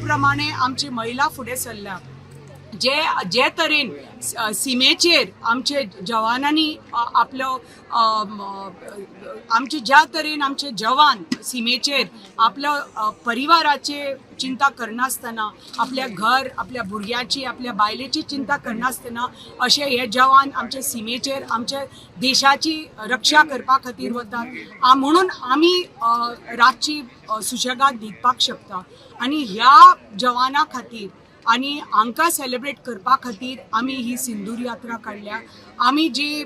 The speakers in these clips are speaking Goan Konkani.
प्रमाणे आमची महिला फुडें सरल्या. जे जे तरेन सिमेचेर आमचे जवानांनी आपलो आमचे ज्या तरेन आमचे जवान सिमेचेर आपल्या परिवाराचे चिंता करनासतना, आपल्या घर, आपल्या भुरग्याची, आपल्या बायलेची चिंता करनासतना अशे हे जवान आमचे सिमेचेर आमच्या देशाची रक्षा करपा खातीर वतात. म्हणून आमी रातची सुशेगाद न्हिदपाक शकता आनी ह्या जवाना खातीर आनी हांकां सेलिब्रेट करपा खातीर आमी ही सिंदूर यात्रा काडल्या. आमी जी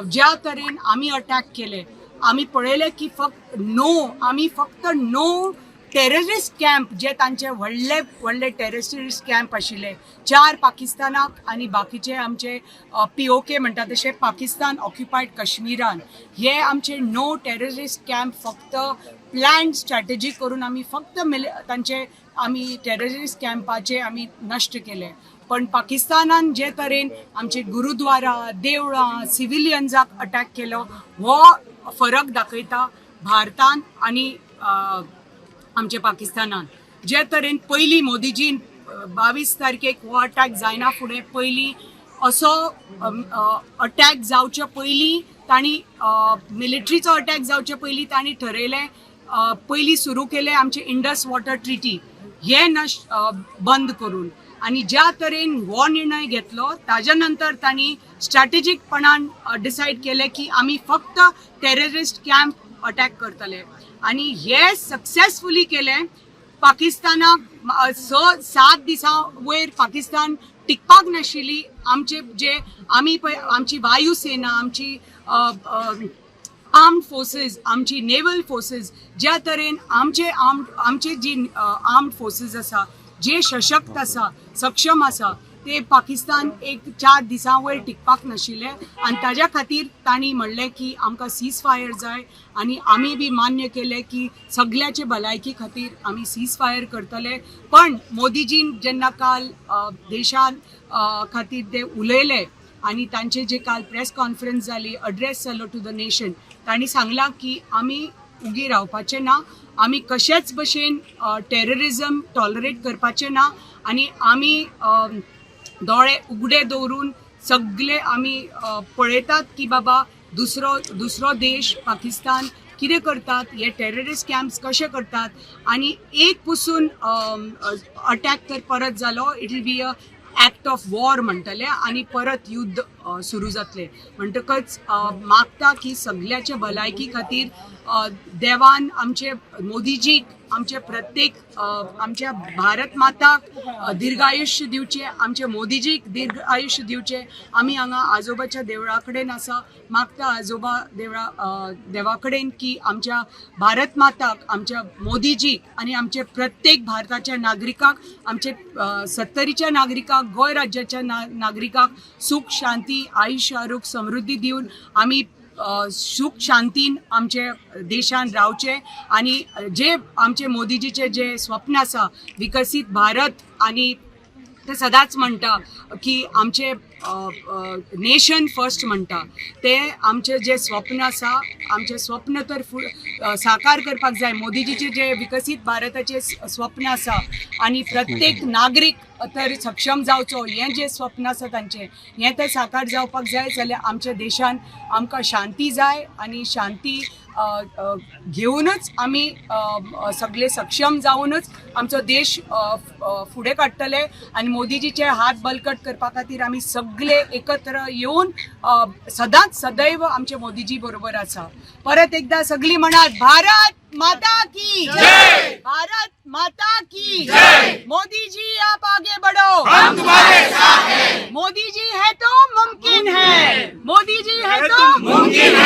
ज्या तरेन आमी अटॅक केले, आमी पळयले की फक्त नो आमी फक्त नो टेररिस्ट कॅम्प, जे तांचे व्हडले व्हडले टेररिस्ट कॅम्प आशिल्ले चार पाकिस्तानाक आनी बाकीचे आमचे पीओके म्हणटा तशे पाकिस्तान ऑक्युपायड काश्मीरान, हे आमचे नो टेररिस्ट कॅम्प फक्त प्लॅन स्ट्रॅटेजी करून आमी फक्त तांचे आमी टेररिस्ट कॅम्पाचे आमी नश्ट केले. पण पाकिस्तानान जे तरेन आमचे गुरुद्वारा, देवळां, सिविलियन्साक अटॅक केलो, हो फरक दाखयता भारतान आनी आमच्या पाकिस्तानान. जे तरेन पयलीं मोदीजीन 22 तारखेक हो अटॅक जायना फुडें पयलीं असो अटॅक जावचे पयलीं तांणी, मिलिटरीचो अटॅक जावचे पयलीं तांणी ठरयलें, पयलीं सुरू केलें आमचे इंडस वॉटर ट्रिटी हे नश्ट बंद करून. आनी ज्या तरेन हो निर्णय घेतलो ताज्या नंतर तांणी स्ट्रॅटेजीकपणान डिसायड केलें की आमी फक्त टेररिस्ट कॅम्प अटॅक करतले आनी हे सक्सेसफुली केलें. पाकिस्तानाक 6-7 दिसां वयर पाकिस्तान टिकपाक नाशिल्ली. आमचे जे आमी पळय आमची वायुसेना, आमची आर्म्ड फोर्सेस, आमची नेवल फोर्सेस, ज्या तरेन आमचे जी आर्म्ड फोर्सेस आसा, जे सशक्त आसा, सक्षम आसा, ते पाकिस्तान एक 4 दिसां वयर टिकपाक नाशिल्ले. आनी ताज्या खातीर तांणी म्हणलें की आमकां सीज फायर जाय आनी आमी बी मान्य केलें की सगळ्याचे भलायकी खातीर आमी सीज फायर करतले. पण मोदीजीन जेन्ना काल देशान खातीर ते उलयले आनी तांचे जे काल प्रेस कॉन्फरन्स जाली, अड्रेस जालो टू the nation, तांणी सांगलां की आमी उगी रावपाचे ना, आमी कशेच भशेन टेररिजम टॉलरेट करपाचे ना आनी आमी दोळे उगडे दवरून सगळे आमी पळयतात की बाबा दुसरो दुसरो देश पाकिस्तान कितें करतात, हे टेररिस्ट कॅम्प्स कशे करतात. आनी एक पसून अटॅक तर परत जालो, it will be a act of war म्हणटले आनी परत युद्ध सुरू जातलें. म्हणटकच मागता की सगळ्याचे भलायकी खातीर देवान आमचे मोदीजीक, आमचे प्रत्येक आमच्या भारत माताक दीर्घायुष्य दिवचें, आमचे मोदीजीक दीर्घ आयुष्य दिवचें. आमी हांगा आजोबाच्या देवळा कडेन आसा. मागता आजोबा देवळा देवा कडेन की आमच्या भारत माताक, आमच्या मोदीजीक आनी आमचे प्रत्येक भारताच्या नागरिकाक, आमचे सत्तरीच्या नागरिकाक, गोंय राज्याच्या नागरिकाक सुख, शांती, आयुष्य, आरोग्य, समृद्धी दिवन आमी सुख शांतीन आमचे देशान रावचे आनी जे आमचे मोदीजीचे जे स्वप्न आसा विकसीत भारत, आनी ते सदांच म्हणटा की आमचे नेशन फर्स्ट म्हणटा, ते आमचे जे स्वप्न आसा, आमचे स्वप्न तर साकार करपाक जाय. मोदीजीचे जे विकसीत भारताचे स्वप्न आसा आनी प्रत्येक नागरीक तर सक्षम जावचो हें जे स्वप्न आसा तांचें, हें तर साकार जावपाक जाय जाल्यार आमच्या देशान आमकां शांती जाय आनी शांती अ, अ, घेवनच आमी अ, अ, सगळे सक्षम जावनच आमचो देश फुडें काडटले. आनी मोदीजीचे हात बळकट करपा खातीर आमी सगळे एकत्र येवन सदांच सदैव आमचे मोदीजी बरोबर आसा. परत एकदा सगळी म्हणात, भारत माता की जय, भारत माता की जय. मोदी जी, आप आगे बढ़ो, हम तुम्हारे साथ हैं. मोदी जी है तो मुमकिन है, मोदी जी है तो मुमकिन.